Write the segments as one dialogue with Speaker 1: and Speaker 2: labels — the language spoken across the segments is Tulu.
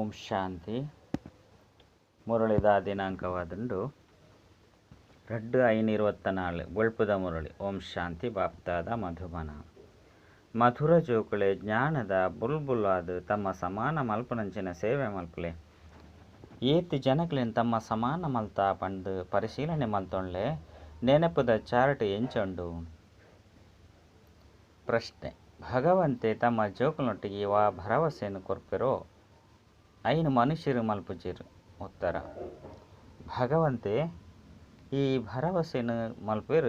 Speaker 1: ಓಂ ಶಾಂತಿ. ಮುರಳಿದ ದಿನಾಂಕವಾದುಂಡು 2/5/24 ಬೊಳ್ಪುದ ಮುರಳಿ. ಓಂ ಶಾಂತಿ. ಬಾಪ್ತಾದ ಮಧುಬನ. ಮಧುರ ಜೋಕುಳೆ ಜ್ಞಾನದ ಬುಲ್ಬುಲಾದ ತಮ್ಮ ಸಮಾನ ಮಲ್ಪನಂಚಿನ ಸೇವೆ ಮಲ್ಪಲೆ. ಏತ್ ಜನಕ್ಲೆನ್ ತಮ್ಮ ಸಮಾನ ಮಲ್ತ ಪಂದ್ ಪರಿಶೀಲನೆ ಮಲ್ತೊಂಡ್ಲೆ. ನೆನಪುದ ಚಾರ್ಟ್ ಎಂಚುಂಡು? ಪ್ರಶ್ನೆ: ಭಗವಂತೆ ತಮ್ಮ ಜೋಕುಲ್ನೊಟ್ಟಿಗೆ ವಾ ಭರವಸೆನ್ ಕೊರ್ಪೆರೋ ಐನ್ ಮನುಷ್ಯರು ಮಲ್ಪುಜೆರ್? ಉತ್ತರ: ಭಗವಂತೆ ಈ ಭರವಸೆನ್ ಮಲ್ಪೆರ್,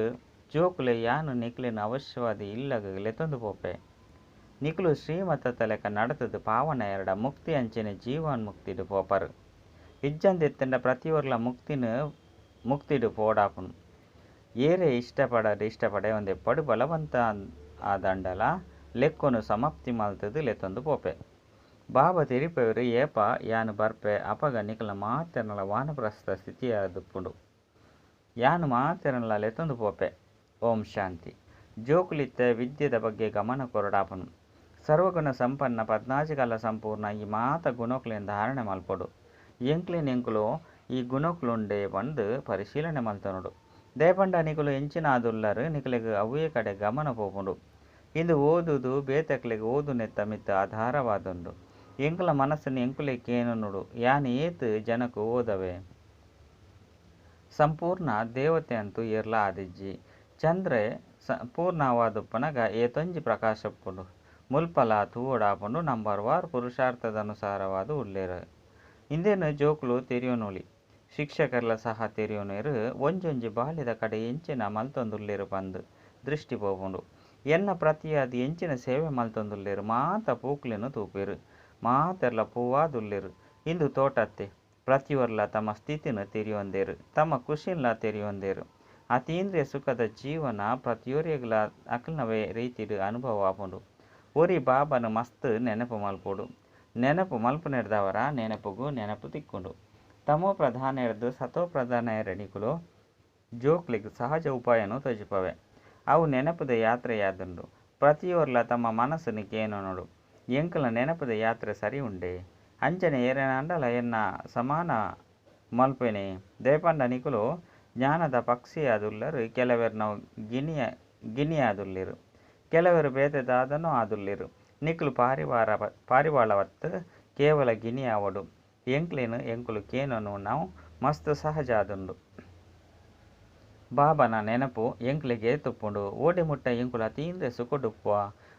Speaker 1: ಜೋಕುಲೆ ಯಾನು ನಿಕ್ಲೆನ್ ಅವಶ್ಯವಾದ್ ಇಲ್ಲಗ್ ಲೆತೊಂದು ಪೋಪೆ. ನಿಕುಲು ಶ್ರೀಮತತ ಲೆಕ ನಡತುದು ಪಾವನ ಎರಡ ಮುಕ್ತಿ ಅಂಚನೆ ಜೀವನ್ ಮುಕ್ತಿಡ್ ಪೋಪರ್. ಇಜ್ಜಂದಿತ್ತುಂಡ ಪ್ರತಿಯೊರ್ಲ ಮುಕ್ತಿಡ್ ಪೋಡಾಪುನು. ಏರೇ ಇಷ್ಟಪಡಡ್ ಇಷ್ಟಪಡೆವಂದೆ ಇಪ್ಪಡ್ ಬಲವಂತ ಆದಂಡಲ ಲೆಕ್ಕೊನು ಸಮಾಪ್ತಿ ಮಲ್ತುದು ಲೆತೊಂದು ಪೋಪೆ. ಬಾಬಾ ತೆರಿಪವೆರ್ ಏಪ ಯಾನ್ ಬರ್ಪೆ ಅಪಗ ನಿಕಲ್ನ ಮಾತೆರ್ನಲ ವಾನಪ್ರಸ್ಥ ಸ್ಥಿತಿಯಾದುಪ್ಪುಂಡು. ಯಾನ್ ಮಾತೆರ್ನಲ ಲೆತೊಂದು ಪೋಪೆ. ಓಂ ಶಾಂತಿ. ಜೋಕುಲಿತ್ತೆ ವಿದ್ಯೆದ ಬಗ್ಗೆ ಗಮನ ಕೊರೊಡಾಪುನು. ಸರ್ವಗುಣ ಸಂಪನ್ನ 14 ಕಾಲ ಸಂಪೂರ್ಣ ಈ ಮಾತ ಗುಣಕ್ಲೆನ್ ಧಾರಣೆ ಮಲ್ಪೊಡು. ಎಂಕ್ಲೆನ್ ಎಂಕುಲು ಈ ಗುಣಕ್ಲುಂಡೆ ಪಂದ್ ಪರಿಶೀಲನೆ ಮಲ್ತೊನೊಡು. ದಾಯೆಪಂಡ ನಿಕುಲು ಎಂಚಿನಾದುಲ್ಲರ್ ನಿಕಲೆಗ್ ಅವ್ವೇ ಕಡೆ ಗಮನ ಪೋಪುಂಡು. ಇಂದು ಓದುದು ಬೇತೆಕ್ಲೆಗ್ ಓದುನೆತ್ತ ಮಿತ್ತ್ ಆಧಾರವಾದುಂಡು. ಎಂಕಲ್ನ ಮನಸ್ಸುನ್ ಎಂಕುಲೇ ಕೇನೊನೊಡು ಯಾನ್ ಏತ್ ಜನಕ್ ಓದವೆ. ಸಂಪೂರ್ಣ ದೇವತೆ ಅಂತೂ ಏರ್ಲಾ ಆದಿಜ್ಜಿ. ಚಂದ್ರೆ ಪೂರ್ಣವಾದುಪ್ಪುನಗ ಏತೊಂಜಿ ಪ್ರಕಾಶ ಉಪ್ಪುಂಡು. ಮುಲ್ಪಲ ತೂವೊಡಾಪುಂಡು ನಂಬರ್ ವಾರ್ ಪುರುಷಾರ್ಥದನುಸಾರವಾದ್ ಉಲ್ಲೆರ್. ಇಂದೆನ್ ಜೋಕುಲು ತೆರಿಯೊನೊಲಿ. ಶಿಕ್ಷಕೆರ್ಲ ಸಹ ತೆರಿಯೊನುವೆರ್ ಒಂಜೊಂಜಿ ಬಾಲೆದ ಕಡೆ ಎಂಚಿನ ಮಲ್ತೊಂದುಲ್ಲೆರ್ ಪಂದ್ ದೃಷ್ಟಿ ಪೋಪುಂಡು. ಎನ್ನ ಪ್ರತಿಯಾದ್ ಎಂಚಿನ ಸೇವೆ ಮಲ್ತೊಂದುಲ್ಲೆರ್ ಮಾತ ಪೂಕುಲೆನ್ ತೂಪೆರ್. ಮಾತೆರ್ಲಾ ಪೂವಾದುಲ್ಲೆರ್. ಇಂದು ತೋಟತ್ತೆ. ಪ್ರತಿಯೊರ್ಲಾ ತಮ್ಮ ಸ್ಥಿತಿನ್ ತೆರಿಯೊಂದೆರ್. ತಮ್ಮ ಖುಷಿನ್ಲಾ ತೆರಿಯೊಂದೆರ್. ಅತೀಂದ್ರಿಯ ಸುಖದ ಜೀವನ ಪ್ರತಿಯೊರಿಯಗ್ಲಾ ಅಕಲ್ನವೇ ರೀತಿಡ್ ಅನುಭವ ಆಪುಂಡು. ಒರಿ ಬಾಬಾನ ಮಸ್ತ್ ನೆನಪು ಮಲ್ಪೊಡು. ನೆನಪು ಮಲ್ಪುನೆಡ್ದಾವರ ನೆನಪುಗು ನೆನಪು ತಿಕ್ಕುಂಡು. ತಮೋ ಪ್ರಧಾನೆರ್ದ್ ಸತೋ ಪ್ರಧಾನ ನಿಕುಲು ಜೋಕ್ಲೆಗ್ ಸಹಜ ಉಪಾಯನ್ ತೋಜಿಪಾವೆ. ಅವು ನೆನಪುದ ಯಾತ್ರೆಯಾದುಂಡು. ಪ್ರತಿಯೊರ್ಲಾ ತಮ್ಮ ಮನಸ್ಸುನ್ ಕೇನೊನೊಡು ಎಂಕಲ್ನ ನೆನಪುದ ಯಾತ್ರೆ ಸರಿ ಉಂಡೆ. ಅಂಚನೆ ಏರೆನಾಂಡಲ ಎನ್ನ ಸಮಾನ ಮಲ್ಪುವೆನೆ. ದಾಯೆಪಂಡ ನಿಕುಲು ಜ್ಞಾನದ ಪಕ್ಷಿಯಾದುಲ್ಲರ್ ಕೆಲವೆರ್ನವು ಗಿಣಿಯಾದುಲ್ಲೆರ್. ಕೆಲವೆರ್ ಬೇತೆ ದಾದನೋ ಆದುಲ್ಲೆರ್. ನಿಕುಲು ಪಾರಿವಾಳವತ್ತ್ ಕೇವಲ ಗಿಣಿ ಆವೊಡು. ಎಂಕ್ಲೆನ್ ಎಂಕುಲು ಕೇನೊನುನವು ಮಸ್ತ್ ಸಹಜ ಆದುಂಡು. ಬಾಬಾನ ನೆನಪು ಎಂಕ್ಲೆಗ್ ಏತ್ ಉಪ್ಪುಂಡು. ಓಡೆ ಮುಟ್ಟ ಎಂಕುಲು ಅತೀಂದ್ರಿಯ ಸುಖೊಡುಪ್ಪುವ.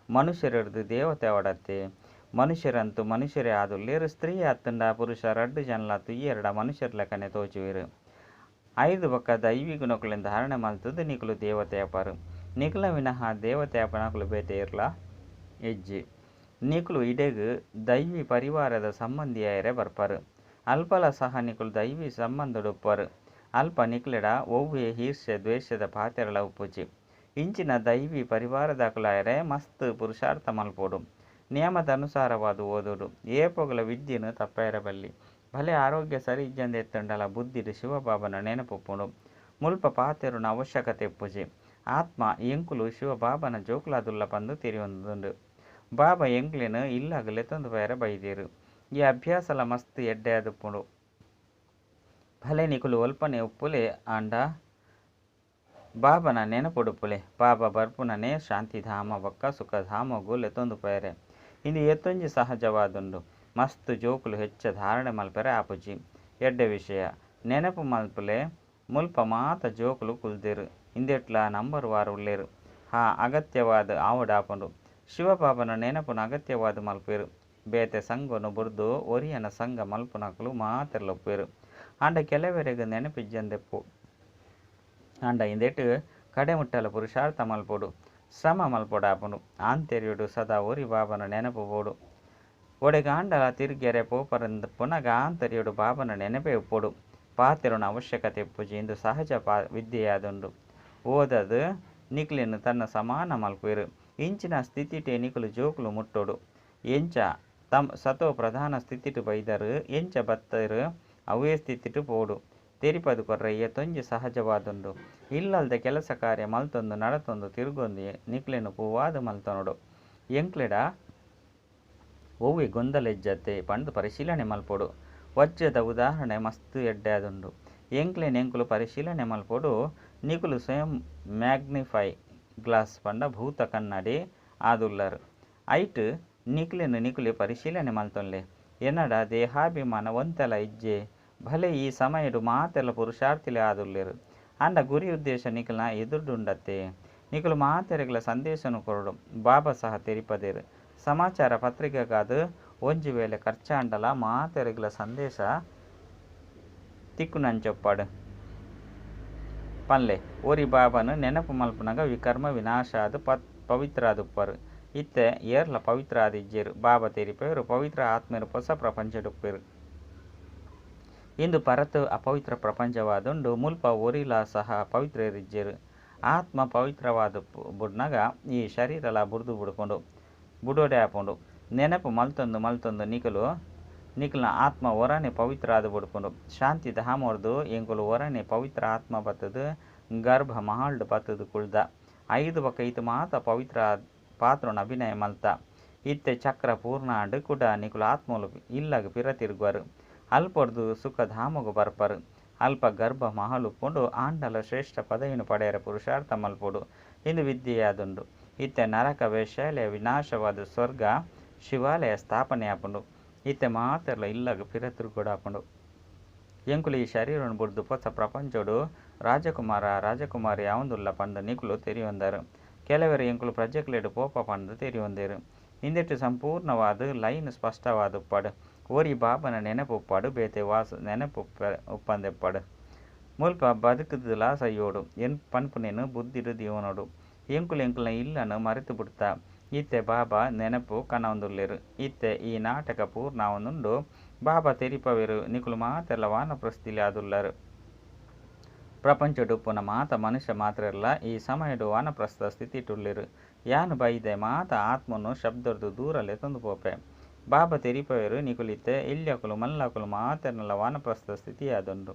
Speaker 1: ಮನುಷ್ಯರೆಡ್ದ್ ದೇವತೆ ಆವೊಡತ್ತೆ. ಮನುಷ್ಯರಂತೂ ಮನುಷ್ಯರೇ ಆದುಲ್ಲೆರ್. ಸ್ತ್ರೀ ಅತ್ತುಂಡ ಪುರುಷ ರಡ್ಡ್ ಜನಲ ತೂಯೆರ್ಡ ಮನುಷ್ಯೆರ್ಲೆಕನೆ ತೋಜುವೆರ್. ಐರ್ದ್ ಬೊಕ್ಕ ದೈವಿ ಗುಣಕುಲೆನ್ ಧಾರಣೆ ಮಲ್ತುದು ನಿಕುಲು ದೇವತೆ ಆಪರ್. ನಿಕಲ್ನ ವಿನಃ ದೇವತೆ ಆಪುನಕುಲು ಬೇತೆ ಏರ್ಲಾ ಇಜ್ಜಿ. ನಿಕುಲು ಇಡೆಗ್ ದೈವಿ ಪರಿವಾರದ ಸಂಬಂಧಿಯಾಯೆರೆ ಬರ್ಪರ್. ಅಲ್ಪಲ ಸಹ ನಿಕುಲು ದೈವಿ ಸಂಬಂಧೊಡು ಉಪ್ಪುವರ್. ಅಲ್ಪ ನಿಕ್ಲೆಡ ಒವ್ವೇ ಈರ್ಷೆ ದ್ವೇಷದ ಪಾತೆರಲ ಉಪ್ಪುಜಿ. ಇಂಚಿನ ದೈವಿ ಪರಿವಾರದಕುಲಾಯೆರೆ ಮಸ್ತ್ ಪುರುಷಾರ್ಥ ಮಲ್ಪೊಡು. ನಿಯಮದ ಅನುಸಾರವಾದ್ ಓದೊಡು. ಏಪೊಗುಲ ವಿದ್ಯೆನ್ ತಪ್ಪಾಯೆರೆ ಬಲ್ಲಿ. ಭಲೆ ಆರೋಗ್ಯ ಸರಿ ಇಜ್ಜಂದೆ ಇತ್ತುಂಡಲ ಬುದ್ಧಿಡ್ ಶಿವಬಾಬನ ನೆನಪು ಉಪ್ಪುಂಡು. ಮುಲ್ಪ ಪಾತೆರುನ ಅವಶ್ಯಕತೆ ಇಪ್ಪುಜಿ. ಆತ್ಮ ಎಂಕುಲು ಶಿವಬಾಬನ ಜೋಕುಲಾದುಲ್ಲ ಪಂದ್ ತೆರಿಯೊಂದುಂಡು. ಬಾಬಾ ಎಂಕ್ಲೆನ್ ಇಲ್ಲಗ್ ಲೆತೊಂದು ಪೋಯೆರೆ ಬೈದೆರ್. ಈ ಅಭ್ಯಾಸಲ ಮಸ್ತ್ ಎಡ್ಡೆ ಆದುಪ್ಪುಂಡು. ಭಲೆ ನಿಕುಲು ಒಲ್ಪನೆ ಉಪ್ಪುಲೆ ಆಂಡ ಬಾಬನ ನೆನಪುಡುಪ್ಪುಲೆ. ಬಾಬಾ ಬರ್ಪುನನೇ ಶಾಂತಿಧಾಮ ಬೊಕ್ಕ ಸುಖಧಾಮೊಗು ಲೆತೊಂದು ಪೋಯೆರೆ. ಇಂದು ಏತೊಂಜಿ ಸಹಜವಾದುಂಡು. ಮಸ್ತ್ ಜೋಕುಲು ಹೆಚ್ಚ ಧಾರಣೆ ಮಲ್ಪೆರೆ ಆಪುಜಿ. ಎಡ್ಡೆ ವಿಷಯ. ನೆನಪು ಮಲ್ಪುಲೆ ಮುಲ್ಪ ಮಾತ ಜೋಕುಲು ಕುಲ್ದೆರ್. ಇಂದೆಟ್ಲಾ ನಂಬರ್ ವಾರ್ ಉಲ್ಲೆರ್. ಹಾಂ ಅಗತ್ಯವಾದ್ ಆವೊಡಾಪುಂಡು. ಶಿವಬಾಬನ ನೆನಪುನು ಅಗತ್ಯವಾದ್ ಮಲ್ಪುವೆರ್. ಬೇತೆ ಸಂಗೊನು ಬುಡ್ದು ಒರಿಯನ ಸಂಗ ಮಲ್ಪುನಕುಲು ಮಾತೆರ್ಲಾ ಉಪ್ಪುವೆರ್. ಆಂಡ ಕೆಲವೆರೆಗ್ ನೆನಪಿಜ್ಜಂದೆ ಉಪ್ಪು. ಆಂಡ ಇಂದೆಟ್ ಕಡೆ ಮುಟ್ಟಲ ಪುರುಷಾರ್ಥ ಮಲ್ಪೊಡು. ಶ್ರಮ ಮಲ್ಪೊಡಾಪುಂಡು. ಆಂತರ್ಯೊಡು ಸದಾ ಒರಿ ಬಾಬನ ನೆನಪು ಬೋಡು. ಒಡೆಗಾಂಡಲ ತಿರುಗರೆ ಪೋಪರಂದಿಪ್ಪುನಗ ಆಂತರ್ಯೊಡು ಬಾಬನ ನೆನಪೇ ಉಪ್ಪೊಡು. ಪಾತೆರುನ ಅವಶ್ಯಕತೆ ಇಪ್ಪುಜಿ. ಇಂದು ಸಹಜ ವಿದ್ಯೆಯಾದುಂಡು. ಓದದ್ ನಿಕ್ಲೆನ್ ತನ್ನ ಸಮಾನ ಮಲ್ಪುವೆರ್. ಇಂಚಿನ ಸ್ಥಿತಿಟೇ ನಿಕುಲು ಜೋಕುಲು ಮುಟ್ಟೊಡು. ಎಂಚ ಸತೋ ಪ್ರಧಾನ ಸ್ಥಿತಿಟ್ ಬೈದರ್ ಎಂಚ ಬತ್ತೆರ್ ಅವ್ವೇ ಸ್ಥಿತಿಟ್ ಪೋವೊಡು. ತೆರಿಪಾದ್ ಕೊರ್ರೆ ಏತೊಂಜಿ ಸಹಜವಾದುಂಡು. ಇಲ್ಲಲ್ದ ಕೆಲಸ ಕಾರ್ಯ ಮಲ್ತೊಂದು ನಡತೊಂದು ತಿರುಗೊಂದು ನಿಕ್ಲೆನ್ ಪೂವಾದ್ ಮಲ್ತೊನೊಡು. ಎಂಕ್ಲೆಡ ಒವ್ವೆ ಗೊಂದಲ ಇಜ್ಜತ್ತೆ ಪಂದ್ ಪರಿಶೀಲನೆ ಮಲ್ಪೊಡು. ವಜ್ರದ ಉದಾಹರಣೆ ಮಸ್ತ್ ಎಡ್ಡೆ ಆದುಂಡು. ಎಂಕ್ಲೆನ್ ಎಂಕುಲು ಪರಿಶೀಲನೆ ಮಲ್ಪೊಡು. ನಿಕುಲು ಸ್ವಯಂ ಮ್ಯಾಗ್ನಿಫೈ ಗ್ಲಾಸ್ ಪಂಡ ಭೂತ ಕನ್ನಡಿ ಆದುಲ್ಲರ್. ಐಟ್ ನಿಕ್ಲೆನ್ ನಿಕುಲೇ ಪರಿಶೀಲನೆ ಮಲ್ತೊನ್ಲೆ. ಎನಡ ದೇಹಾಭಿಮಾನ ಒಂತೆಲ ಇಜ್ಜೆ. ಭಲೆ ಈ ಸಮಯಡ್ ಮಾತೆರ್ಲ ಪುರುಷಾರ್ಥಿಲು ಆದುಲ್ಲೆರ್. ಆಂಡ ಗುರಿ ಉದ್ದೇಶ ನಿಕಲ್ನ ಎದುರುಡುಂಡತ್ತೆ. ನಿಕುಲು ಮಾತೆರೆಗ್ಲಾ ಸಂದೇಶನ್ ಕೊರೊಡು. ಬಾಬಾ ಸಹ ತೆರಿಪಾದೆರ್. ಸಮಾಚಾರ ಪತ್ರಿಕೆಗಾದ್ ಒಂಜಿ ವೇಳೆ ಖರ್ಚಾಂಡಲ ಮಾತೆರೆಗ್ಲಾ ಸಂದೇಶ ತಿಕ್ಕುನಂಚೊಪ್ಪಡ್. ಪನ್ಲೆ ಒರಿ ಬಾಬಾನ ನೆನಪು ಮಲ್ಪುನಗ ವಿಕರ್ಮ ವಿನಾಶ ಆದ್ ಪವಿತ್ರ ಆದುಪ್ಪರು. ಇತ್ತೆ ಏರ್ಲ ಪವಿತ್ರ ಆದಿಜ್ಜೆರ್. ಬಾಬಾ ತೆರಿಪಾಯೆರ್ ಪವಿತ್ರ ಆತ್ಮೆರ್ ಪೊಸ ಪ್ರಪಂಚಡುಪ್ಪೆರ್. ಇಂದು ಪರತ್ ಅಪವಿತ್ರ ಪ್ರಪಂಚವಾದುಂಡು. ಮುಲ್ಪ ಒರಿಲ ಸಹ ಪವಿತ್ರೆರಿಜ್ಜೆರ್. ಆತ್ಮ ಪವಿತ್ರವಾದ್ ಬುಡ್ನಗ ಈ ಶರೀರಲ ಬುಡ್ದು ಬುಡ್ಪುಂಡು. ಬುಡೊಡೆ ಆಪುಂಡು. ನೆನಪು ಮಲ್ತೊಂದು ಮಲ್ತೊಂದು ನಿಕುಲು ನಿಕಲ್ನ ಆತ್ಮ ಒರಾನೆ ಪವಿತ್ರ ಆದ್ ಬುಡ್ಪುಂಡು. ಶಾಂತಿ ಧಾಮೊರ್ದು ಎಂಕುಲು ಒರಾನೆ ಪವಿತ್ರ ಆತ್ಮ ಬತ್ತುದು ಗರ್ಭ ಮಹಲ್ಡ್ ಬತ್ತುದು ಕುಲ್ದ. ಐರ್ದ್ ಬೊಕ್ಕ ಈತ್ ಮಾತ ಪವಿತ್ರ ಪಾತ್ರನ್ ಅಭಿನಯ ಮಲ್ತ. ಇತ್ತೆ ಚಕ್ರ ಪೂರ್ಣ ಆಂಡ್ ಕುಡ ನಿಕುಲು ಆತ್ಮಲು ಇಲ್ಲಗ್ ಪಿರ ತಿರುಗುವರು. ಅಲ್ಪೊರ್ದು ಸುಖಧಾಮೊಗು ಬರ್ಪರ್. ಅಲ್ಪ ಗರ್ಭ ಮಹಲ್ ಉಪ್ಪುಂಡು. ಆಂಡಲ ಶ್ರೇಷ್ಠ ಪದವಿನ್ ಪಡೆಯೆರೆ ಪುರುಷಾರ್ಥ ಮಲ್ಪೊಡು. ಇಂದು ವಿದ್ಯೆಯಾದುಂಡು. ಇತ್ತೆ ನರಕ ವೇಶ್ಯಾಲಯ ವಿನಾಶವಾದ್ ಸ್ವರ್ಗ ಶಿವಾಲಯ ಸ್ಥಾಪನೆ ಆಪುಂಡು. ಇತ್ತೆ ಮಾತೆರ್ಲ ಇಲ್ಲಗ್ ಪಿರ ತಿರುಗೊಡಾಪುಂಡು. ಎಂಕುಲು ಈ ಶರೀರನ್ ಬುಡ್ದು ಪೊಸ ಪ್ರಪಂಚೊಡು ರಾಜಕುಮಾರ ರಾಜಕುಮಾರಿ ಆವೊಂದುಲ್ಲ ಪಂದ್ ನಿಕುಲು ತೆರಿಯೊಂದರ್. ಕೆಲವೆರ್ ಎಂಕುಲು ಪ್ರಜೆಕ್ಲೆಡ್ ಪೋಪ ಪಂದ್ ತೆರಿಯೊಂದೆರ್. ಇಂದೆಟ್ ಸಂಪೂರ್ಣವಾದ್ ಲೈನ್ ಸ್ಪಷ್ಟವಾದುಪ್ಪಡ್. ಒರಿ ಬಾಬನ ನೆನಪು ಉಪ್ಪಡ್ ಬೇತೆ ವಾ ನೆನಪು ಉಪ್ಪಂದೆಪ್ಪಡ್. ಮುಲ್ಪ ಬದುಕುದುಲ ಸೈಯೊಡು ಪನ್ಪುನೆನ್ ಬುದ್ಧಿಡ್ ದೀವೊನೊಡು. ಎಂಕುಲು ಎಂಕಲ್ನ ಇಲ್ಲನ್ ಮರೆತ್ ಬುಡ್ತ. ಇತ್ತೆ ಬಾಬಾ ನೆನಪು ಕನವೊಂದುಲ್ಲೆರ್. ಇತ್ತೆ ಈ ನಾಟಕ ಪೂರ್ಣ ಆವೊಂದುಂಡು. ಬಾಬಾ ತೆರಿಪಾವೆರ್ ನಿಕುಲು ಮಾತೆರ್ಲ ವಾನಪ್ರಸ್ಥಿಲು ಆದುಲ್ಲರ್. ಪ್ರಪಂಚಡ್ ಉಪ್ಪುನ ಮಾತ ಮನುಷ್ಯ ಮಾತೆರ್ಲಾ ಈ ಸಮಯಡ್ ವಾನಪ್ರಸ್ಥ ಸ್ಥಿತಿಟ್ ಉಲ್ಲೆರ್. ಯಾನ್ ಬೈದೆ ಮಾತ ಆತ್ಮನ್ ಶಬ್ದೊರ್ದು ದೂರ ಲೆತೊಂದು ಪೋಪೆ. ಬಾಬಾ ತೆರಿಪಾವೆರ್ ನಿಕುಲು ಇತ್ತೆ ಎಲ್ಯಕುಲು ಮಲ್ಲಕುಲು ಮಾತೆರ್ನಲ ವಾನಪ್ರಸ್ಥ ಸ್ಥಿತಿಯಾದುಂಡು.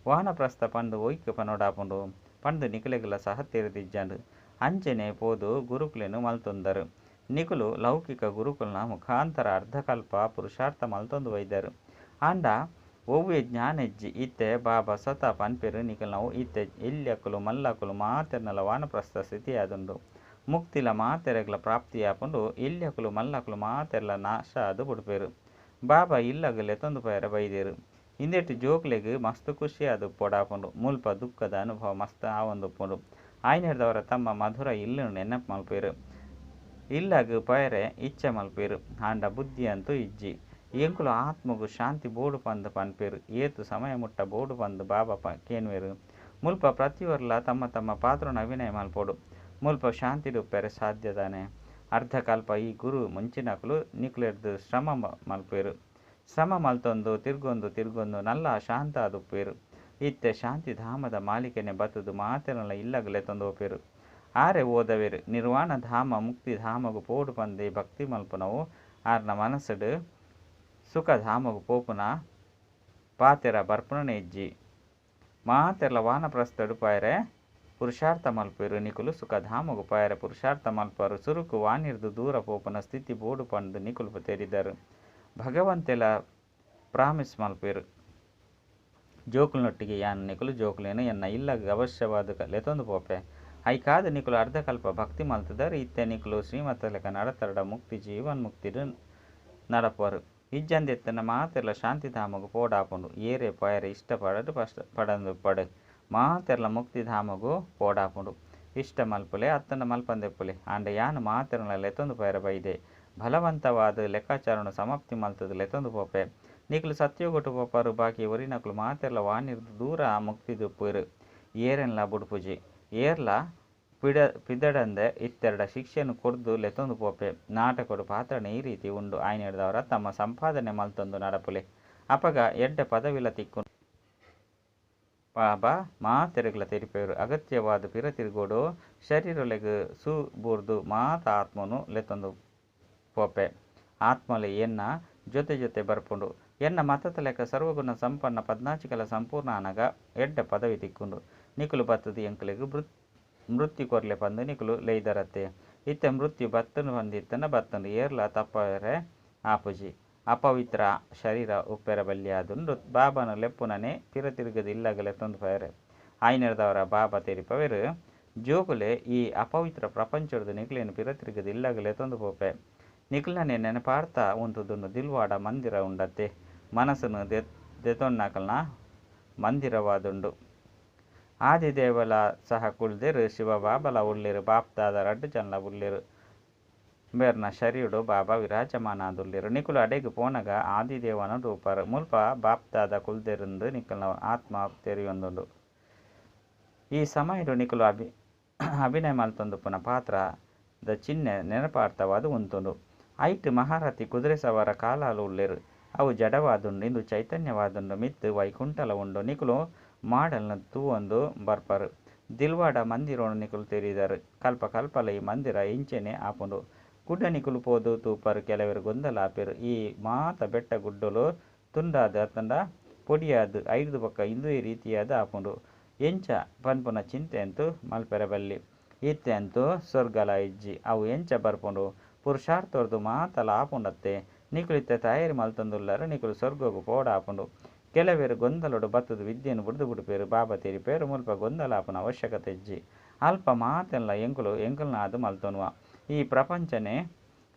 Speaker 1: ವಾನಪ್ರಸ್ಥ ಪಂದ್ ಒಯಿಕ್ ಪನೊಡಾಪುಂಡು ಪಂದ್ ನಿಕಲೆಗ್ಲ ಸಹ ತೆರಿದಿಜ್ಜಂಡ್. ಅಂಚನೆ ಪೋದು ಗುರುಕುಲೆನ್ ಮಲ್ತೊಂದರ್. ನಿಕುಲು ಲೌಕಿಕ ಗುರುಕುಲ್ನ ಮುಖಾಂತರ ಅರ್ಧಕಲ್ಪ ಪುರುಷಾರ್ಥ ಮಲ್ತೊಂದು ಬೈದರ್. ಆಂಡ ಒವ್ವೇ ಜ್ಞಾನ ಇಜ್ಜಿ. ಇತ್ತೆ ಬಾಬಾ ಸ್ವತಃ ಪನ್ಪೆರ್ ನಿಕಲ್ನವು ಇತ್ತೆ ಎಲ್ಯಕುಲು ಮಲ್ಲಕುಲು ಮಾತೆರ್ನಲ ವಾನಪ್ರಸ್ಥ ಸ್ಥಿತಿಯಾದುಂಡು. ಮುಕ್ತಿಲ ಮಾತೆರೆಗ್ಲ ಪ್ರಾಪ್ತಿಯಾಪುಂಡು. ಎಲ್ಯಕುಲು ಮಲ್ಲಕುಲು ಮಾತೆರ್ಲ ನಾಶ ಆದ್ ಬುಡ್ಪೆರ್. ಬಾಬಾ ಇಲ್ಲಗ್ ಲೆತೊಂದು ಪೋಯೆರೆ ಬೈದೆರ್. ಇಂದೆಟ್ ಜೋಕ್ಲೆಗ್ ಮಸ್ತ್ ಖುಷಿಯಾದ್ ಉಪ್ಪೊಡಾಪುಂಡು. ಮುಲ್ಪ ದುಃಖದ ಅನುಭವ ಮಸ್ತ್ ಆವೊಂದುಪ್ಪುಂಡು. ಆಯಿನೆಡ್ದಾವರ ತಮ್ಮ ಮಧುರ ಇಲ್ಲನ್ ನೆನಪು ಮಲ್ಪುವೆರ್. ಇಲ್ಲಗ್ ಪೋಯೆರೆ ಇಚ್ಛೆ ಮಲ್ಪುವೆರ್. ಆಂಡ ಬುದ್ಧಿ ಅಂತೂ ಇಜ್ಜಿ. ಎಂಕುಲು ಆತ್ಮಗ್ ಶಾಂತಿ ಬೋಡು ಪಂದ್ ಪನ್ಪೆರ್. ಏತ್ ಸಮಯ ಮುಟ್ಟ ಬೋಡು ಪಂದ್ ಬಾಬಾ ಕೇನುವೆರ್. ಮುಲ್ಪ ಪ್ರತಿಯೊರ್ಲ ತಮ್ಮ ತಮ್ಮ ಪಾತ್ರನ್ ಅಭಿನಯ ಮಲ್ಪೊಡು. ಮುಲ್ಪ ಶಾಂತಿಡ್ ಉಪ್ಪೆರೆ ಸಾಧ್ಯ ದಾನೆ. ಅರ್ಧಕಲ್ಪ ಈ ಗುರು ಮುಂಚಿನಕುಲು ನಿಕ್ಲೆರ್ದ್ ಶ್ರಮ ಮಲ್ಪುವೆರ್. ಶ್ರಮ ಮಲ್ತೊಂದು ತಿರ್ಗೊಂದು ತಿರ್ಗೊಂದು ನಲ್ಲ ಶಾಂತ ಆದ್ ಉಪ್ಪುವೆರ್. ಇತ್ತೆ ಶಾಂತಿಧಾಮದ ಮಾಲೀಕನೇ ಬತ್ತುದು ಮಾತೆರ್ನಲ ಇಲ್ಲಗ್ ಲೆತೊಂದು ಪೋಪೆರ್. ಆರೇ ಓದವೆರ್. ನಿರ್ವಾಣ ಧಾಮ ಮುಕ್ತಿಧಾಮಗ್ ಪೋಡು ಪಂದೇ ಭಕ್ತಿ ಮಲ್ಪುನವು ಆರ್ನ ಮನಸ್ಸುಡ್ ಸುಖಧಾಮಗ್ ಪೋಪುನ ಪಾತೆರ ಬರ್ಪುನನೇ ಇಜ್ಜಿ. ಮಾತೆರ್ಲ ವಾನಪ್ರಸ್ಥಡ್ ಪೋಯೆರೆ ಪುರುಷಾರ್ಥ ಮಲ್ಪುವೆರ್. ನಿಕುಲು ಸುಖಧಾಮಗ್ ಪೋಯೆರೆ ಪುರುಷಾರ್ಥ ಮಲ್ಪುವರ್. ಸುರುಕು ವಾಣಿರ್ದ್ ದೂರ ಪೋಪುನ ಸ್ಥಿತಿ ಬೋಡು ಪಂದ್ ನಿಕುಲು ತೆರಿದರ್. ಭಗವಂತೆಲ ಪ್ರಾಮಿಸ್ ಮಲ್ಪುವೆರ್. ಜೋಕುಲ್ನೊಟ್ಟಿಗೆ ಯಾನ್ ನಿಕುಲು ಜೋಕುಲೆನ್ ಎನ್ನ ಇಲ್ಲಗ್ ಅವಶ್ಯವಾದ್ ಲೆತೊಂದು ಪೋಪೆ. ಐಕಾದ್ ನಿಕುಲು ಅರ್ಧಕಲ್ಪ ಭಕ್ತಿ ಮಲ್ತುದರ್. ಇತ್ತೆ ನಿಕುಲು ಶ್ರೀಮತದ ಲೆಕ ನಡತರ್ಡ ಮುಕ್ತಿ ಜೀವನ್ ಮುಕ್ತಿಡ್ ನಡಪುವರ್. ಇಜ್ಜಂದೆ ಇತ್ತ್ಂಡ ಮಾತೆರ್ಲ ಶಾಂತಿಧಾಮಗ್ ಪೋಡಾಪುಂಡು. ಏರೇ ಪೋಯೆರೆ ಇಷ್ಟ ಪಡಡ್ ಪಡಂದೆ ಉಪ್ಪಡ್ ಮಾತೆರ್ಲ ಮುಕ್ತಿಧಾಮಗ್ ಪೋಡಾಪುಂಡು. ಇಷ್ಟ ಮಲ್ಪುಲೆ ಅತ್ತಂಡ ಮಲ್ಪಂದೆ ಉಪ್ಪುಲೆ. ಆಂಡ ಯಾನ್ ಮಾತೆರ್ನಲ ಲೆತೊಂದು ಪೋಯೆರೆ ಬೈದೆ. ಬಲವಂತವಾದ್ ಲೆಕ್ಕಾಚಾರನ್ ಸಮಾಪ್ತಿ ಮಲ್ತುದು ಲೆತೊಂದು ಪೋಪೆ. ನಿಕುಲು ಸತ್ಯೋಗಟ್ ಪೋಪರ್. ಬಾಕಿ ಒರಿನಕುಲು ಮಾತೆರ್ಲ ವಾಣಿರ್ದ್ ದೂರ ಮುಕ್ತಿಡ್ ಉಪ್ಪುವೆರ್. ಏರೆನ್ಲ ಬುಡ್ಪುಜಿ. ಏರ್ಲ ಪಿದಡಂದೆ ಇತ್ತೆರ್ಡ ಶಿಕ್ಷೆನ್ ಕೊರ್ದು ಲೆತೊಂದು ಪೋಪೆ. ನಾಟಕಡ್ ಪಾತ್ರನೇ ಈ ರೀತಿ ಉಂಡು. ಆಯಿನೆಡ್ದಾವರ ತಮ್ಮ ಸಂಪಾದನೆ ಮಲ್ತೊಂದು ನಡಪುಲೆ. ಅಪಗ ಎಡ್ಡೆ ಪದವಿಲ ತಿಕ್ಕುಂಡು. ಬಾಬಾ ಮಾತೆರೆಗ್ಲ ತೆರಿಪಾವೆರ್. ಅಗತ್ಯವಾದ್ ಪಿರ ತಿರುಗೊಡು. ಶರೀರೊಲೆಗ್ ಸೂ ಬೂರ್ದು ಮಾತ ಆತ್ಮನು ಲೆತೊಂದು ಪೋಪೆ. ಆತ್ಮಲೆ ಎನ್ನ ಜೊತೆ ಜೊತೆ ಬರ್ಪುಂಡು. ಎನ್ನ ಮತತ ಲೆಕ ಸರ್ವಗುಣ ಸಂಪನ್ನ ಪದ್ನಾಜಿ ಕಲಾ ಸಂಪೂರ್ಣ ಆನಗ ಎಡ್ಡೆ ಪದವಿ ತಿಕ್ಕುಂಡು. ನಿಕುಲು ಬತ್ತುದು ಎಂಕ್ಲೆಗ್ ಮೃತ್ಯು ಕೊರ್ಲೆ ಪಂದ್ ನಿಕುಲು ಲೆಯ್ದರತ್ತೆ. ಇತ್ತೆ ಮೃತ್ಯು ಬತ್ತುಂಡು ಪಂದಿತ್ತುಂಡ ಬತ್ತುಂಡು ಏರ್ಲಾ ತಪ್ಪಾವೆರೆ ಆಪುಜಿ. ಅಪವಿತ್ರ ಶರೀರ ಉಪ್ಪೆರ ಬಲ್ಯಾದುಂಡು. ಬಾಬಾನ ಲೆಪ್ಪುನನೆ ಪಿರ ತಿರುಗದ ಇಲ್ಲಗ ಲೆತ್ತೊಂದು ಪೋಯೆರೆ. ಆಯ್ನೆರ್ದವರ ಬಾಬಾ ತೆರಿಪವೆರ್ ಜೋಕುಲೆ ಈ ಅಪವಿತ್ರ ಪ್ರಪಂಚೊಡ್ದು ನಿಕ್ಲೆನ್ ಪಿರ ತಿರುಗದ ಇಲ್ಲಗ ಲೆತ್ತೊಂದು ಪೋಪೆ. ನಿಕ್ಲನೆ ನೆನಪಾರ್ಥ ಉಂತುದುಂಡು ದಿಲ್ವಾಡ ಮಂದಿರ ಉಂಡತ್ತೆ ಮನಸ್ಸನ್ನು ದೆತೊನ್ನಕಲ್ನ ಮಂದಿರವಾದುಂಡು. ಆದಿದೇವಲ ಸಹ ಕುಲ್ದೆರ್ ಶಿವಬಾಬಲ ಉಲ್ಲೆರ್ ಬಾಪ್ದಾದ ರಡ್ಡ್ ಜನಲ ಉಲ್ಲೆರ್. ಬೇರ್ನ ಶರೀರಡು ಬಾಬಾ ವಿರಾಜಮಾನ ಆದುಲ್ಲೆರ್. ನಿಕುಲು ಅಡೆಗ್ ಪೋನಗ ಆದಿದೇವನ ರೂಪರ್ ಮುಲ್ಪ ಬಾಪ್ದಾದ ಕುಲ್ದೆರಿಂದು ನಿಕಲ್ನ ಆತ್ಮ ತೆರಿಯೊಂದುಂಡು. ಈ ಸಮಯಡು ನಿಕುಲು ಅಭಿನಯ ಮಲ್ತೊಂದುಪ್ಪುನ ಪಾತ್ರ ದ ಚಿಹ್ನೆ ನೆನಪಾರ್ಥವಾದ್ ಉಂತುಂಡು. ಐಟ್ ಮಹಾರಥಿ ಕುದುರೆ ಸವಾರ ಕಾಲಾಲು ಉಲ್ಲೆರ್. ಅವು ಜಡವಾದುಂಡು ಇಂದು ಚೈತನ್ಯವಾದುಂಡು. ಮಿತ್ತ್ ವೈಕುಂಠಲ ಉಂಡು. ನಿಕುಲು ಮಾಡಲ್ನ ತೂವೊಂದು ಬರ್ಪರ್. ದಿಲ್ವಾಡ ಮಂದಿರನು ನಿಕುಲು ತೆರಿದಾರ್. ಕಲ್ಪ ಕಲ್ಪಲ ಈ ಮಂದಿರ ಇಂಚೆನೆ ಆಪುಂಡು. ಕುಡ ನಿಕುಲು ಪೋದು ತೂಪರ್ ಕೆಲವೆರ್ ಗೊಂದಲ ಆಪೆರ್. ಈ ಮಾತ ಬೆಟ್ಟ ಗುಡ್ಡಲು ತುಂಡಾದ್ ಅತ್ತಂಡ ಪೊಡಿಯಾದ್ ಐಡ್ದ್ ಬೊಕ್ಕ ಇಂದುವೆ ರೀತಿಯಾದ್ ಆಪುಂಡು. ಎಂಚ ಪನ್ಪುನ ಚಿಂತೆ ಅಂತೂ ಮಲ್ಪೆರೆ ಬಲ್ಲಿ. ಇತ್ತೆ ಅಂತೂ ಸ್ವರ್ಗಲ ಇಜ್ಜಿ. ಅವು ಎಂಚ ಬರ್ಪುಂಡು. ಪುರುಷಾರ್ಥೊರ್ದು ಮಾತಲ ಆಪುಂಡತ್ತೆ. ನಿಕುಲು ಇತ್ತೆ ತಯಾರಿ ಮಲ್ತೊಂದುಲ್ಲರ್ ನಿಕುಲು ಸ್ವರ್ಗಗ್ ಪೋಡಾಪುಂಡು. ಕೆಲವೆರ್ ಗೊಂದಲೊಡು ಬತ್ತುದು ವಿದ್ಯೆನ್ ಬುಡ್ದು ಬುಡ್ಪೆರ್. ಬಾಬಾ ತೆರಿಪೆರ್ ಮುಲ್ಪ ಗೊಂದಲ ಆಪುನ ಅವಶ್ಯಕತೆ ಇಜ್ಜಿ. ಅಲ್ಪ ಮಾತೆನ್ಲ ಎಂಕುಲು ಎಂಕಲ್ನ ಆದ್ ಮಲ್ತೊನುವ. ಈ ಪ್ರಪಂಚನೆ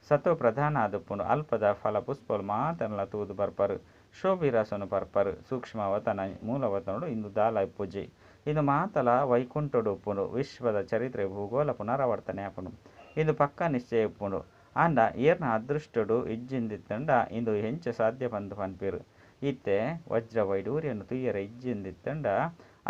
Speaker 1: ಸತೋ ಪ್ರಧಾನ ಆದುಪ್ಪುಂಡು. ಅಲ್ಪದ ಫಲ ಪುಷ್ಪಲು ಮಾತೆನ್ಲ ತೂದು ಬರ್ಪರ್. ಶೋಭಿ ರಸನು ಪರ್ಪರ್. ಸೂಕ್ಷ್ಮವತನ ಮೂಲವತನೊಡು ಇಂದು ದಾಲ ಇಪ್ಪುಜಿ. ಇಂದು ಮಾತಲ ವೈಕುಂಠೊಡು ಉಪ್ಪುಂಡು. ವಿಶ್ವದ ಚರಿತ್ರೆ ಭೂಗೋಳ ಪುನರಾವರ್ತನೆ ಆಪುಂಡು. ಇಂದು ಪಕ್ಕಾ ನಿಶ್ಚಯ ಉಪ್ಪುಂಡು. ಆಂಡ ಏರ್ನ ಅದೃಷ್ಟೊಡು ಇಜ್ಜಿಂದಿತ್ತುಂಡ ಇಂದು ಎಂಚ ಸಾಧ್ಯ ಪಂದ್ ಪನ್ಪೆರ್. ಇತ್ತೆ ವಜ್ರ ವೈಡೂರ್ಯನ್ ತೂಯೆರೆ ಇಜ್ಜಿಂದಿತ್ತುಂಡ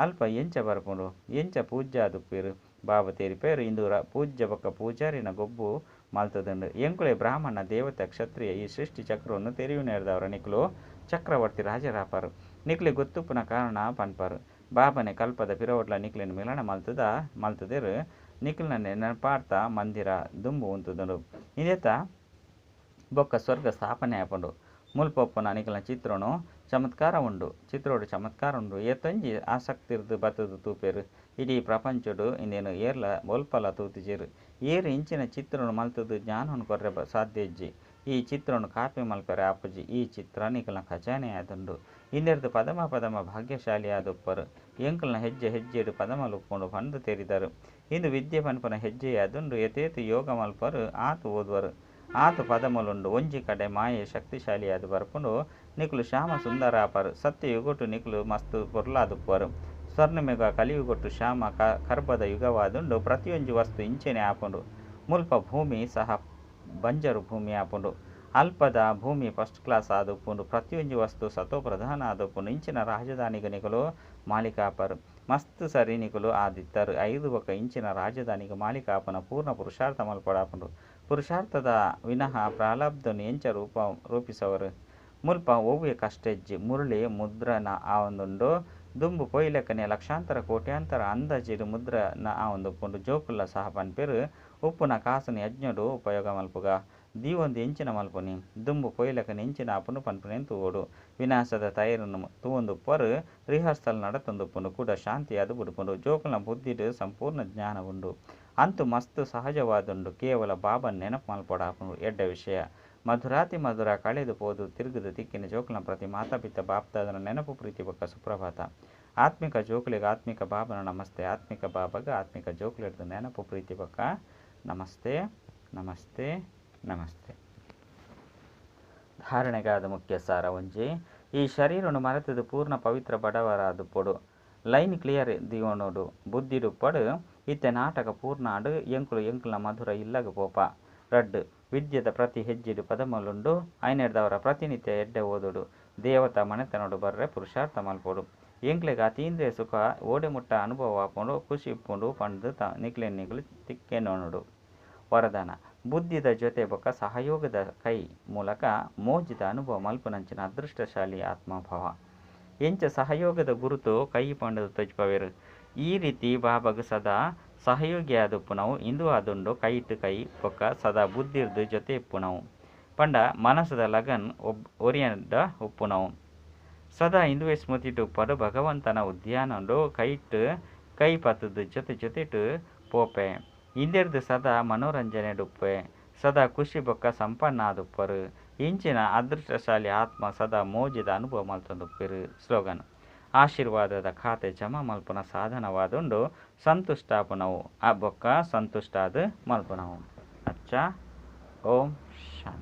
Speaker 1: ಅಲ್ಪ ಎಂಚ ಬರ್ಪುಂಡು. ಎಂಚ ಪೂಜ್ಯಾದುಪ್ಪೆರ್. ಬಾಬಾ ತೆರಿಪೆರ್ ಇಂದು ಪೂಜ್ಯ ಬೊಕ್ಕ ಪೂಜಾರಿನ ಗೊಬ್ಬು ಮಲ್ತುದುಂಡು. ಎಂಕುಲೆ ಬ್ರಾಹ್ಮಣ ದೇವತಾ ಕ್ಷತ್ರಿಯ ಈ ಸೃಷ್ಟಿ ಚಕ್ರವನ್ನು ತೆರಿಯುನೇರ್ದವರ ನಿಕುಲು ಚಕ್ರವರ್ತಿ ರಾಜರಾಪರ್. ನಿಕ್ಲೆ ಗೊತ್ತುಪ್ಪುನ ಕಾರಣ ಪನ್ಪರ್. ಬಾಬನೆ ಕಲ್ಪದ ಪಿರವುಡ್ಲ ನಿಕ್ಲೆನ್ ಮಿಲನ ಮಲ್ತುದೆರ್. ನಿಕ್ಲೆನ ನೆನಪಾರ್ಥ ಮಂದಿರ ದುಂಬು ಉಂತುದುಂಡು. ಇಂದೆತ ಬೊಕ್ಕ ಸ್ವರ್ಗ ಸ್ಥಾಪನೆ ಆಪುಂಡು. ಮುಲ್ಪ ಉಪ್ಪುನ ನಿಕ್ಲೆನ ಚಿತ್ರನು ಚಮತ್ಕಾರ ಉಂಡು. ಚಿತ್ರೋಡು ಚಮತ್ಕಾರ ಉಂಡು. ಏತೊಂಜಿ ಆಸಕ್ತಿರ್ದ್ ಬತ್ತುದು ತೂಪೆರ್. ಇಡೀ ಪ್ರಪಂಚೊಡು ಇಂದೆನ್ ಏರ್ಲ ಒಲ್ಪಲ ತೂತುಜೆರ್. ಏರ್ ಇಂಚಿನ ಚಿತ್ರನು ಮಲ್ತುದು ಜ್ಞಾನನ್ ಕೊರ್ರೆ ಸಾಧ್ಯ ಇಜ್ಜಿ. ಈ ಚಿತ್ರನು ಕಾಪಿ ಮಲ್ಪೆರೆ ಆಪುಜಿ. ಈ ಚಿತ್ರ ನಿಕಲ್ನ ಖಜಾನೆ ಆದುಂಡು. ಇಂದೆರ್ದ್ ಪದಮ ಪದಮ ಭಾಗ್ಯಶಾಲಿ ಆದುಪ್ಪರ್. ಎಂಕಲ್ನ ಹೆಜ್ಜೆ ಹೆಜ್ಜೆಡ್ ಪದಮಲು ಉಪ್ಪುಂಡು ಪಂದ್ ತೆರಿದರು. ಇಂದು ವಿದ್ಯೆ ಪನ್ಪುನ ಹೆಜ್ಜೆಯಾದುಂಡು. ಏತೇತ್ ಯೋಗ ಮಲ್ಪರ್ ಆತ್ ಓದುವರ್. ಆತ್ ಪದಮಲುಂಡು. ಒಂಜಿ ಕಡೆ ಮಾಯೆ ಶಕ್ತಿಶಾಲಿಯಾದ್ ಬರ್ಪುಂಡು. ನಿಕುಲು ಶ್ಯಾಮ ಸುಂದರ ಆಪರ್. ಸತ್ಯಯುಗೊಟು ನಿಕುಲು ಮಸ್ತ್ ಪೊರ್ಲಾದುಪ್ಪುವರ್. ಸ್ವರ್ಣಯುಗ ಕಲಿಯುಗೊಟು ಶ್ಯಾಮ ಕರ್ಬದ ಯುಗವಾದುಂಡು. ಪ್ರತಿಯೊಂಜಿ ವಸ್ತು ಇಂಚೆನೆ ಆಪುಂಡು. ಮುಲ್ಪ ಭೂಮಿ ಸಹ ಬಂಜರು ಭೂಮಿ ಆಪುಂಡು. ಅಲ್ಪದ ಭೂಮಿ ಫಸ್ಟ್ ಕ್ಲಾಸ್ ಆದುಪ್ಪುಂಡು. ಪ್ರತಿಯೊಂಜಿ ವಸ್ತು ಸತೋ ಪ್ರಧಾನ ಆದುಪ್ಪುಂಡು. ಇಂಚಿನ ರಾಜಧಾನಿಗ್ ನಿಕುಲು ಮಾಲೀಕ ಆಪರ್. ಮಸ್ತ್ ಸರಿ ನಿಕುಲು ಆದಿತ್ತರ್. ಐದು ಬೊಕ್ಕ ಇಂಚಿನ ರಾಜಧಾನಿಗ್ ಮಾಲೀಕ ಆಪುನ ಪೂರ್ಣ ಪುರುಷಾರ್ಥ ಮಲ್ಪೊಡಾಪುಂಡು. ಪುರುಷಾರ್ಥದ ವಿನಃ ಪ್ರಾರಬ್ಧನ್ ಎಂಚ ರೂಪಿಸವರು. ಮುಲ್ಪ ಒವ್ವೆ ಕಷ್ಟ ಇಜ್ಜಿ. ಮುರುಳಿ ಮುದ್ರಣ ಆವೊಂದುಂಡು. ದುಂಬು ಪೋಯಿಲೆಕ್ಕನೆ ಲಕ್ಷಾಂತರ ಕೋಟ್ಯಾಂತರ ಅಂದಾಜಿಡ್ ಮುದ್ರಣ ಆವೊಂದುಪ್ಪುಂಡು. ಜೋಕುಲ್ಲ ಸಹ ಪನ್ಪೆರ್ ಉಪ್ಪುನ ಕಾಸುನು ಯಜ್ಞಡು ಉಪಯೋಗ ಮಲ್ಪುಗ. ದೀವೊಂದು ಎಂಚಿನ ಮಲ್ಪುನಿ. ದುಂಬು ಪೋಯಿಲೆಕ್ಕನೆ ಎಂಚಿನ ಆಪುಂಡು ಪನ್ಪುನೆನ್ ತೂವೊಡು. ವಿನಾಶದ ತಯಾರಿನ್ ತೂವೊಂದುಪ್ಪರ್. ರಿಹರ್ಸಲ್ ನಡತೊಂದುಪ್ಪುಂಡು. ಕುಡ ಶಾಂತಿಯಾದ್ ಬುಡ್ಪುಂಡು. ಜೋಕುಲ್ನ ಬುದ್ಧಿಡ್ ಸಂಪೂರ್ಣ ಜ್ಞಾನ ಉಂಡು. ಅಂತೂ ಮಸ್ತ್ ಸಹಜವಾದುಂಡು. ಕೇವಲ ಬಾಬನ್ ನೆನಪು ಮಲ್ಪೊಡಾಪುಂಡು. ಎಡ್ಡೆ ವಿಷಯ. ಮಧುರಾತಿ ಮಧುರ ಕಳೆದು ಪೋದು ತಿರುಗುದು ತಿಕ್ಕಿನ ಜೋಕುಲ್ನ ಪ್ರತಿ ಮಾತಾ ಪಿತ ಬಾಪ್ದಾದನ ನೆನಪು ಪ್ರೀತಿ ಬೊಕ್ಕ ಸುಪ್ರಭಾತ. ಆತ್ಮಿಕ ಜೋಕುಲೆಗ್ ಆತ್ಮಿಕ ಬಾಬನ ನಮಸ್ತೆ. ಆತ್ಮಿಕ ಬಾಬಾಗ ಆತ್ಮಿಕ ಜೋಕುಲೆಡ್ದು ನೆನಪು ಪ್ರೀತಿ ಬೊಕ್ಕ ನಮಸ್ತೆ ನಮಸ್ತೆ ನಮಸ್ತೆ. ಧಾರಣೆಗಾದ ಮುಖ್ಯ ಸಾರ ಒಂಜಿ. ಈ ಶರೀರನು ಮರೆತುದು ಪೂರ್ಣ ಪವಿತ್ರ ಬಡವರಾದುಪ್ಪೊಡು. Line clear ದಿವೊನೊಡು. ಬುದ್ಧಿಡುಪ್ಪಡು ಇತ್ತೆ ನಾಟಕ ಪೂರ್ಣ ಆಂಡ್. ಎಂಕುಲು ಎಂಕಲ್ನ ಮಧುರ ಇಲ್ಲಗ್ ಪೋಪ. ರಡ್ಡ್. ವಿದ್ಯೆದ ಪ್ರತಿ ಹೆಜ್ಜೆಡ್ ಪದಮಲುಂಡು. ಐನೆರ್ದವರ ಪ್ರತಿನಿತ್ಯ ಎಡ್ಡೆ ಓದೊಡು. ದೇವತಾ ಮನೆತನೊಡು ಬರ್ರೆ ಪುರುಷಾರ್ಥ ಮಲ್ಪೊಡು. ಎಂಕ್ಲೆಗ್ ಅತೀಂದ್ರಿಯ ಸುಖ ಓಡೆ ಮುಟ್ಟ ಅನುಭವ ಆಪುಂಡು ಖುಷಿ ಇಪ್ಪುಂಡು ಪಂದ್ ನಿಕ್ಲೆನ್ ನಿಕುಲು ತಿಕ್ಕೆನೊಡು. ವರದಾನ. ಬುದ್ಧಿದ ಜೊತೆ ಬೊಕ್ಕ ಸಹಯೋಗದ ಕೈ ಮೂಲಕ ಮೋಜಿದ ಅನುಭವ ಮಲ್ಪುನಂಚಿನ ಅದೃಷ್ಟಶಾಲಿ ಆತ್ಮಭವ. ಎಂಚ ಸಹಯೋಗದ ಗುರುತು ಕೈ ಪಂಡುದು ತೋಜಿಪವೆರ್. ಈ ರೀತಿ ಬಾಬಾಗ್ ಸದಾ ಸಹಯೋಗಿಯಾದುಪ್ಪುನವು ಇಂದು ಆದುಂಡು. ಕೈಟ್ ಕೈ ಬೊಕ್ಕ ಸದಾ ಬುದ್ಧಿರ್ದ್ ಜೊತೆ ಇಪ್ಪುನವು. ಪಂಡ ಮನಸ್ಸುದ ಲಗನ್ ಒರಿಯಂಡ ಉಪ್ಪುನವು. ಸದಾ ಇಂದುವೆ ಸ್ಮೃತಿಟ್ ಉಪ್ಪಡು ಭಗವಂತನ ಉದ್ಯಾನಡು ಕೈಟ್ ಕೈ ಪತ್ತುದು ಜೊತೆ ಜೊತೆಟ್ ಪೋಪೆ. ಇಂದೆರ್ದ್ ಸದಾ ಮನೋರಂಜನೆಡ್ ಉಪ್ಪೆ. ಸದಾ ಖುಷಿ ಬೊಕ್ಕ ಸಂಪನ್ನ ಆದುಪ್ಪರು. ಇಂಚಿನ ಅದೃಷ್ಟಶಾಲಿ ಆತ್ಮ ಸದಾ ಮೋಜಿದ ಅನುಭವ ಮಲ್ತೊಂದುಪ್ಪೆರ್. ಸ್ಲೋಗನ್: ಆಶೀರ್ವಾದದ ಖಾತೆ ಜಮಾ ಮಲ್ಪುನ ಸಾಧನವಾದುಂಡು ಸಂತುಷ್ಟಾಪುನವು ಆ ಬೊಕ್ಕ ಸಂತುಷ್ಟಾದ್ ಮಲ್ಪುನವು. ಅಚ್ಚಾ, ಓಂ ಶಾಂತಿ.